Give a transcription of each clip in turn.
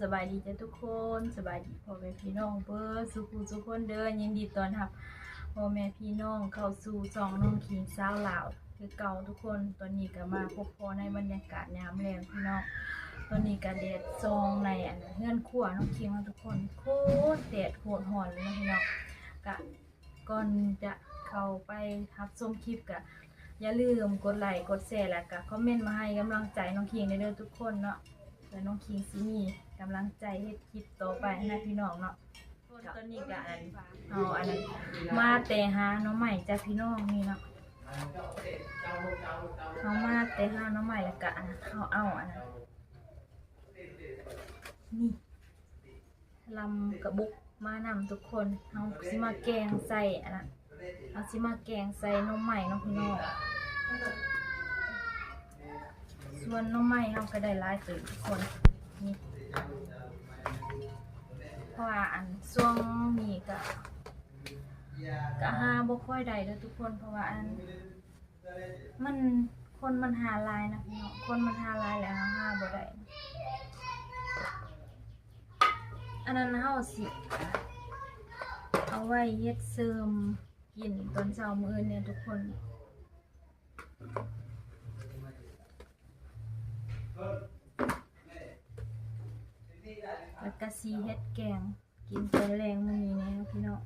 ສະບາຍດີຈ້າທຸກຄົນ, ສະບາຍດີພໍ່ແມ່ພີ່ນ້ອງເບິດສູ່ຜູ້ສູ່ຄົນເດີ. ຍິນດີຕ້ອນຮັບພໍ່ແມ່ພີ່ນ້ອງເຂົ້າສູ່ຊ່ອງນ້ອງຄິງຊາວລາວຄືເກົ່າທຸກຄົນ. ຕອນນີ້ກໍມາພົບພໍ້ໃນບັນຍາກາດຍາມແລງພີ່ນ້ອງ. ຕອນນີ້ກໍແດດສ່ອງໃນອັນເຮືອນຄົວນ້ອງຄິງເນາະທຸກຄົນ. ໂຄດແດດໂຄດຮ້ອນເລີຍເນາະພີ່ນ້ອງ. ກະ ກ່ອນຈະເຂົ້າໄປຮັບຊົມຄລິບ ກະຢ່າລືມກົດໄລ ກົດແຊ ແລະກະຄອມເມັນມາໃຫ້ກຳລັງໃຈນ້ອງຄິງແດ່ເດີທຸກຄົນເນາະ, ເພື່ອນ້ອງຄິງຊິມີກຳລັງໃຈເຮັດຄລິບຕໍ່ໄປນະພີ່ນ້ອງເນາະ. ຕອນນີ້ກະອັນ ເຮົາອັນ ມາແຕ່ຫາໜໍ່ໄມ້ຈ້າພີ່ນ້ອງນີ້ເນາະ, ເຮົາມາແຕ່ຫາໜໍ່ໄມ້ ແລະກະອັນ ເຮົາເອົາອັນ ນີ້ ລຳກະບຸກມານຳທຸກຄົນ. ເຮົາຊິມາແກງໃສ່ອັນນັ້ນ ເຮົາຊິມາແກງໃສ່ໜໍ່ໄມ້ເນາະພີ່ນ້ອງ. ສ່ວນໜໍ່ໄມ້ເຮົາກະໄດ້ຫຼາຍເຕີບທຸກຄົນ ນີ້ ເພາະວ່າອັນຊ່ວງນີ້ກະ ກະຫາບໍ່ຄ່ອຍໄດ້ເດີທຸກຄົນ ເພາະວ່າອັນ ມັນ ຄົນມັນຫາຫຼາຍນະພີ່ນ້ອງ, ຄົນມັນຫາຫຼາຍແລ້ວເຮົາຫາບໍ່ໄດ້. ອັນນັ້ນເຮົາຊິເອົາໄວ້ເຮັດເສີມກິນຕອນເຊົ້າມື້ອື່ນເນາະທຸກຄົນ, ແລ້ວກະຊິເຮັດແກງ ກິນຕອນແລງມື້ນີ້ແນ່ເນາະພີ່ນ້ອງ.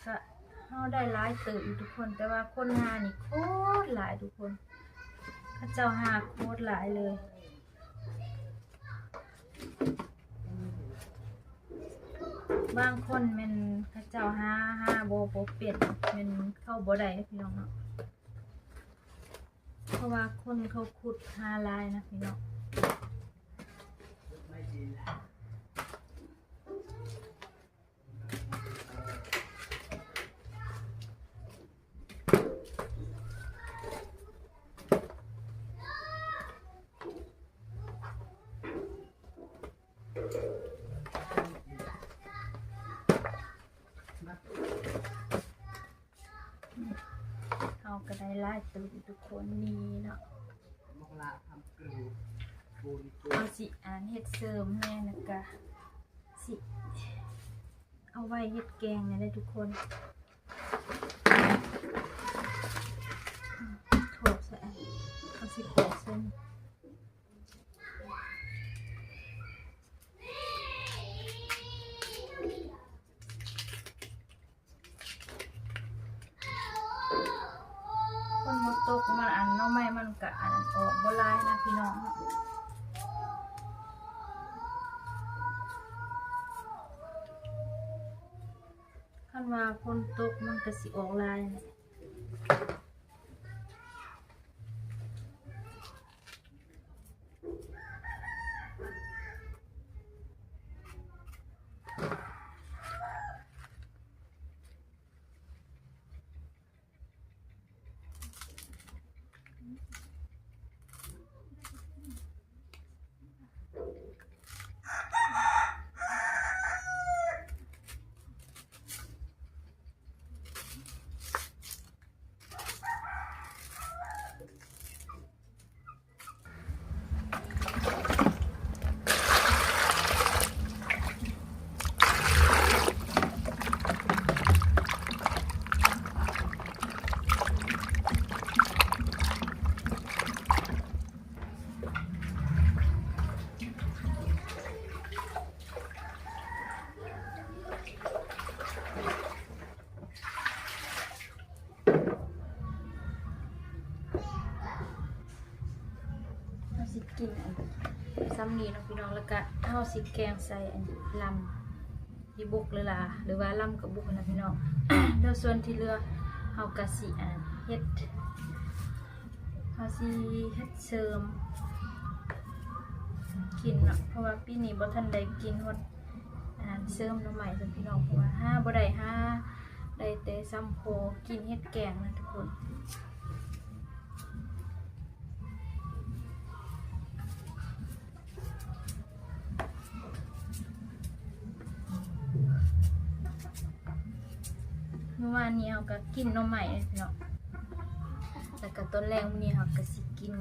ກະເຮົາໄດ້ຫຼາຍເຕີບຢູ່ທຸກຄົນ, ແຕ່ວ່າຄົນຫານີ້ໂຄດຫຼາຍທຸກຄົນ, ເຂົາເຈົ້າຫາໂຄດຫຼາຍເລີຍ. ບາງຄົນແມ່ນເຂົາເຈົ້າຫາ ຫາບໍ່ ບໍ່ເປັນ, ແມ່ນເຂົາບໍ່ໄດ້ເນາະພີ່ນ້ອງເນາະ. ເພາະວ່າຄົນເຂົາຂຸດຫາຫຼາຍນະພີ່ນ້ອງ. ເຮົາກະໄດ້ຫຼາຍເຕີບທຸກຄົນນີ້ເນາະ. ເຮົາຊິອັນເຮັດເສີມແນ່ ແລ້ວກະຊິເອົາໄວ້ເຮັດແກງແນ່ເດີທຸກຄົນ. ຖອກໃສ່ ເຮົາຊິຖອກໃສ່ ຝົນບໍ່ຕົກ ມັນອັນ ໜໍ່ໄມ້ມັນກະອັນ ອອກບໍ່ຫຼາຍນະພີ່ນ້ອງເນາະ. ຄັນວ່າຝົນຕົກມັນກະຊິອອກຫຼາຍ. ເຮົາຊິກິນອັນ ສ່ຳນີ້ເນາະພີ່ນ້ອງ, ແລ້ວກະເຮົາຊິແກງໃສ່ອັນ ລຳ ທີ່ບົກເລີລາ ຫຼືວ່າລຳກະບຸກຫັ້ນນະພີ່ນ້ອງ. ແລ້ວສ່ວນທີ່ເຫຼືອເຮົາກະຊິອັນ ເຮັດ ເຮົາຊິເຮັດເສີມກິນເນາະ, ເພາະວ່າປີນີ້ບໍ່ທັນໄດ້ກິນຮອດ ອັນນັ້ນ ເສີມໜໍ່ໄມ້ຊັ້ນພີ່ນ້ອງ, ເພາະວ່າຫາບໍ່ໄດ້ ຫາໄດ້ແຕ່ຊ່ຳພໍກິນເຮັດແກງນະທຸກຄົນ. ມື້ວານນີ້ເຮົາກະກິນໜໍ່ໄມ້ເນາະ ແລ້ວກະຕອນແລງມື້ນີ້ເຮົາກະຊິກິນ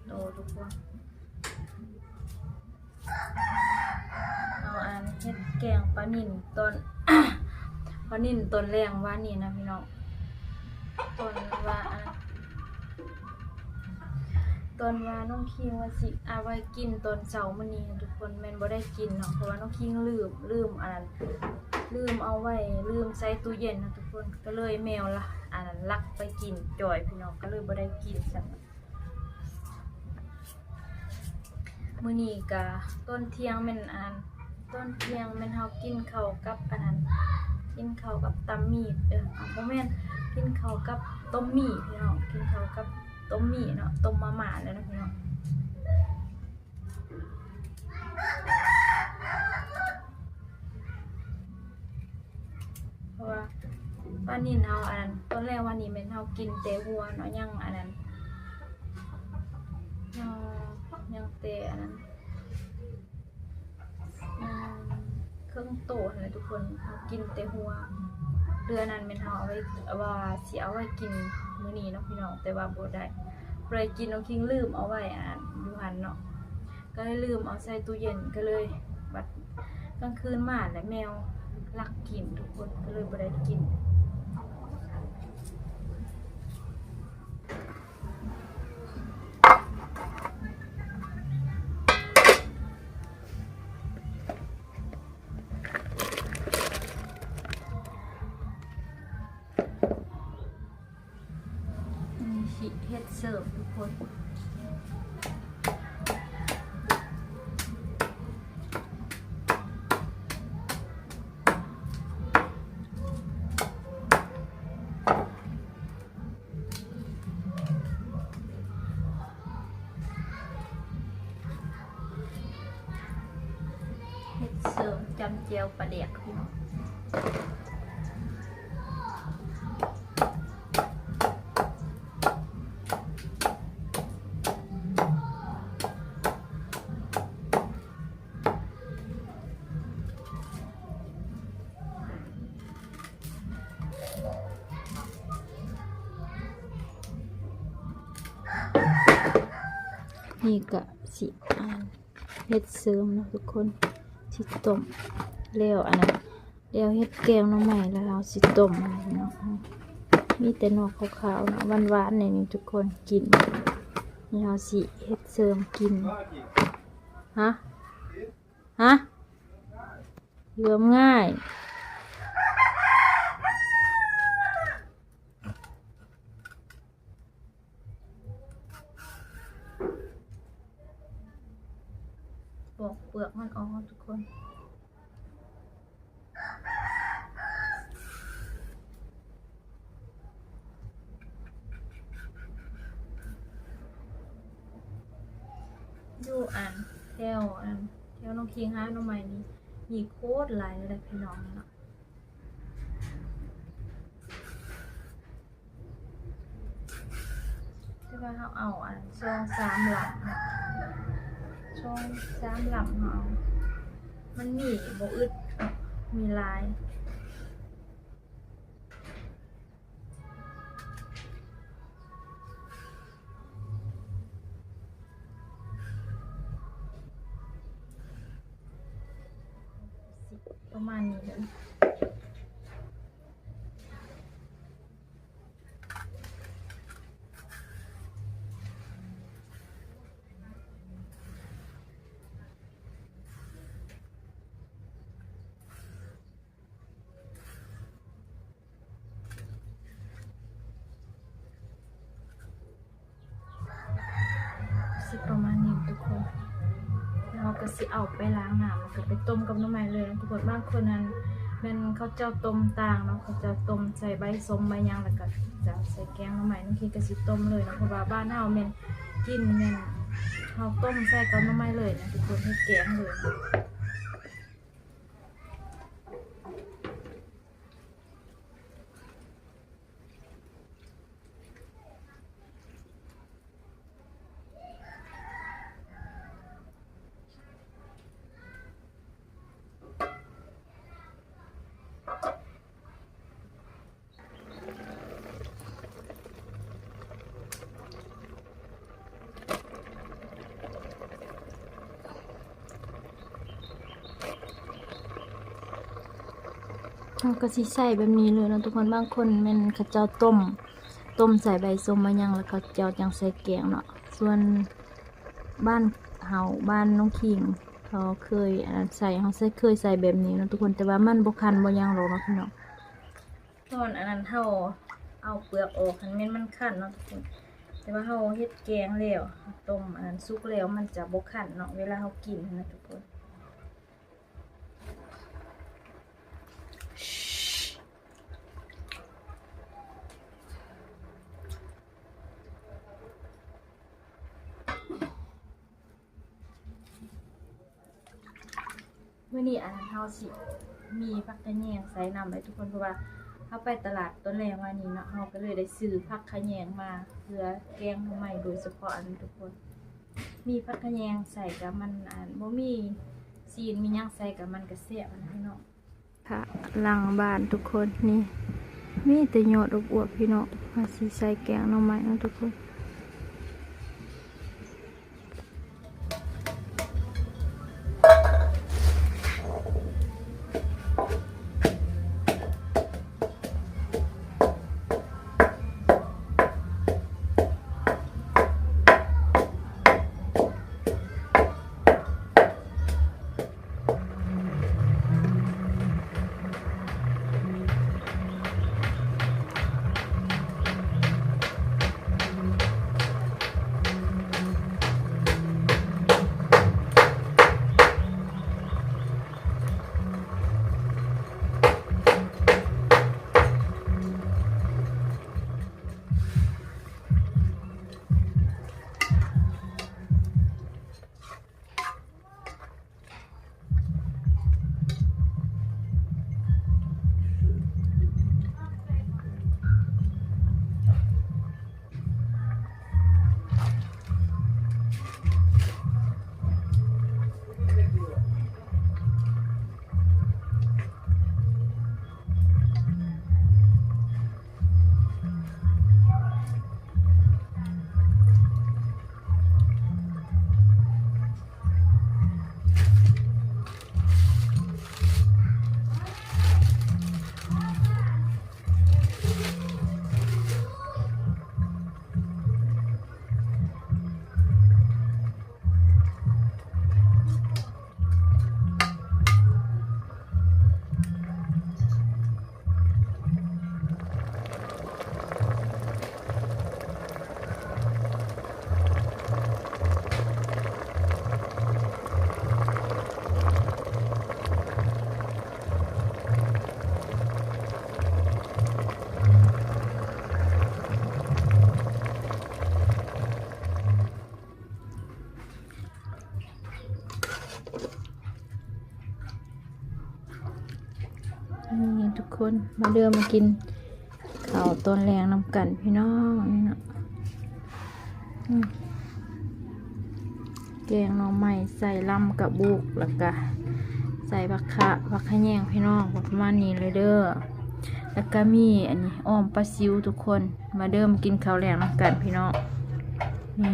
ຕໍ່ທຸກຄົນ. ແກງປານິນຕອນ ປານິນຕອນແລງວານນີ້ນະພີ່ນ້ອງ ຕອນວ່າ ຕອນວ່ານ້ອງຄິງວ່າຊິເອົາໄວ້ກິນຕອນເຊົ້າມື້ນີ້ນະທຸກຄົນ ແມ່ນບໍ່ໄດ້ກິນເນາະ ເພາະວ່ານ້ອງຄິງລືມ ລືມອັນນັ້ນ ລືມເອົາໄວ້ ລືມໃສ່ຕູ້ເຢັນນະທຸກຄົນ ກໍເລີຍແມວລະ ອັນນັ້ນລັກໄປກິນຈ່ອຍພີ່ນ້ອງ ກໍເລີຍບໍ່ໄດ້ກິນຊ້ຳ. ມື້ນີ້ກະຕອນທ່ຽງແມ່ນອັນ ຕອນທ່ຽງແມ່ນເຮົາກິນເຂົ້າກັບອັນນັ້ນ ກິນເຂົ້າກັບຕຳໝີ່ ເອີ ບໍ່ແມ່ນ ກິນເຂົ້າກັບຕົ້ມໝີ່ພີ່ນ້ອງ ກິນເຂົ້າກັບຕົ້ມໝີ່ເນາະ ຕົ້ມມາມ່າແລ້ວເນາະພີ່ນ້ອງ. ເພາະວ່າປານິນເຮົາອັນນັ້ນ ຕອນແລງວານນີ້ແມ່ນເຮົາກິນແຕ່ຫົວເນາະ ຍັງອັນນັ້ນ ຍັງ ຍັງແຕ່ອັນນັ້ນ ຍັງເຄິ່ງໂຕຫັ້ນແຫຼະທຸກຄົນ ເຮົາກິນແຕ່ຫົວ ເຫຼືອນັ້ນແມ່ນເຮົາເອົາໄວ້ ວ່າຊິເອົາໄວ້ກິນມື້ນີ້ເນາະພີ່ນ້ອງ ແຕ່ວ່າບໍ່ໄດ້ ບໍ່ໄດ້ກິນ ນ້ອງຄິງລືມເອົາໄວ້ອັນນັ້ນ ຢູ່ຫັ້ນເນາະ. ກໍເລີຍລືມເອົາໃສ່ຕູ້ເຢັນ ກໍເລີຍບັດກາງຄືນມາແຫຼະແມວລັກກິນທຸກຄົນ ກໍເລີຍບໍ່ໄດ້ກິນ. ນີ້ຊິເຮັດເສີມທຸກຄົນ ເຮັດເສີມຈຳແຈ່ວປາແດກພີ່ນ້ອງ. ນີ້ກະຊິ ອັນ ເຮັດເສີມເນາະທຸກຄົນ ຊິຕົ້ມແລ້ວ ອັນນັ້ນ ແລ້ວເຮັດແກງໜໍ່ໄມ້ ແລ້ວເຮົາຊິຕົ້ມເນາະ ມີແຕ່ໜໍ່ຂາວໆເນາະ ຫວານໆ ນີ້ທຸກຄົນກິນ ນີ້ເຮົາຊິເຮັດເສີມກິນ ຮະ ຮະ ເຫຼືອມງ່າຍ. ປອກເປືອກມັນອອກເນາະທຸກຄົນ ຢູ່ອັນ ແຖວອັນ ແຖວໜອງຄີງຫາໜໍ່ໄມ້ນີ້ ມີໂຄດຫຼາຍເລີຍເດ້ພີ່ນ້ອງເນາະ. ແຕ່ວ່າເຮົາເອົາອັນ ສອງສາມລຳ ສອງສາມລຳ ເຮົາເອົາ ມັນມີບໍ່ອຶດ ມີຫຼາຍ. ປະມານນີ້ເດີ. ຊິປະມານນີ້ທຸກຄົນ ແລ້ວເຮົາກໍຊິເອົາໄປລ້າງນ້ຳ ແລ້ວກໍໄປຕົ້ມກັບໜໍ່ໄມ້ເລີຍທຸກຄົນ. ບາງຄົນນັ້ນແມ່ນເຂົາເຈົ້າຕົ້ມຕ່າງເນາະ ເຂົາເຈົ້າຕົ້ມໃສ່ໃບສົ້ມໃບຫຍັງ ແລ້ວກໍຈະເອົາໃສ່ແກງໜໍ່ໄມ້. ນ້ອງຄີງກໍຊິຕົ້ມເລີຍເນາະ ເພາະວ່າບ້ານເຮົາແມ່ນກິນແມ່ນເຮົາຕົ້ມໃສ່ກັບໜໍ່ໄມ້ເລີຍນະທຸກຄົນ ເຮັດແກງເລີຍ. ເ ເຮົາກໍຊິໃສ່ແບບນີ້ເລີຍເນາະທຸກຄົນ. ບາງຄົນແມ່ນເຂົາເຈົ້າຕົ້ມ ຕົ້ມໃສ່ໃບສົ້ມໃບຫຍັງ ແລ້ວເຂົາເຈົ້າຈັ່ງໃສ່ແກງເນາະ. ສ່ວນບ້ານເຮົາ ບ້ານນ້ອງຄິງ ເຂົາເຄີຍ ອັນນັ້ນ ໃສ່ ເຮົາໃສ່ ເຄີຍໃສ່ແບບນີ້ເນາະທຸກຄົນ, ແຕ່ວ່າມັນບໍ່ຄັນບໍ່ຫຍັງດອກເນາະພີ່ນ້ອງ. ຕອນອັນນັ້ນເຮົາເອົາເປືອກອອກຫັ້ນແມ່ນມັນຄັນເນາະທຸກຄົນ, ແຕ່ວ່າເຮົາເຮັດແກງແລ້ວ ຕົ້ມອັນນັ້ນສຸກແລ້ວ ມັນຈະບໍ່ຄັນເນາະ ເວລາເຮົາກິນຫັ້ນນະທຸກຄົນ. ມື້ນີ້ອັນເຮົາຊິມີຜັກຂະແຍງໃສ່ນຳເດ້ທຸກຄົນ, ເພາະວ່າເຮົາໄປຕະຫຼາດຕອນແລງວານນີ້ເນາະ, ເຮົາກໍເລີຍໄດ້ຊື້ຜັກຂະແຍງມາເພື່ອແກງໜໍ່ໄມ້ໂດຍສະເພາະອັນນີ້ທຸກຄົນ. ມີຜັກຂະແຍງໃສ່ກໍມັນ ອັນ ບໍ່ມີຊີ້ນມີຫຍັງໃສ່ກໍມັນກໍແຊບຫັ້ນນະພີ່ນ້ອງ. ຖ້າຫຼັງບ້ານທຸກຄົນ ນີ້ ມີແຕ່ຍອດອວບໆ ພີ່ນ້ອງ, ວ່າຊິໃສ່ແກງໜໍ່ໄມ້ເນາະທຸກຄົນ. ນີ້ທຸກຄົນ ມາເດີມາກິນເຂົ້າຕອນແລງນຳກັນພີ່ນ້ອງ. ນີ້ເນາະ ອືມ ແກງໜໍ່ໄມ້ໃສ່ລຳກະບຸກ ແລ້ວກະໃສ່ຜັກຂະ ຜັກຂະແຍງພີ່ນ້ອງ ປະມານນີ້ເລີຍເດີ. ແລ້ວກະມີອັນນີ້ ອອມປາຊິວທຸກຄົນ. ມາເດີມາກິນເຂົ້າແລງນຳກັນພີ່ນ້ອງ. ນີ້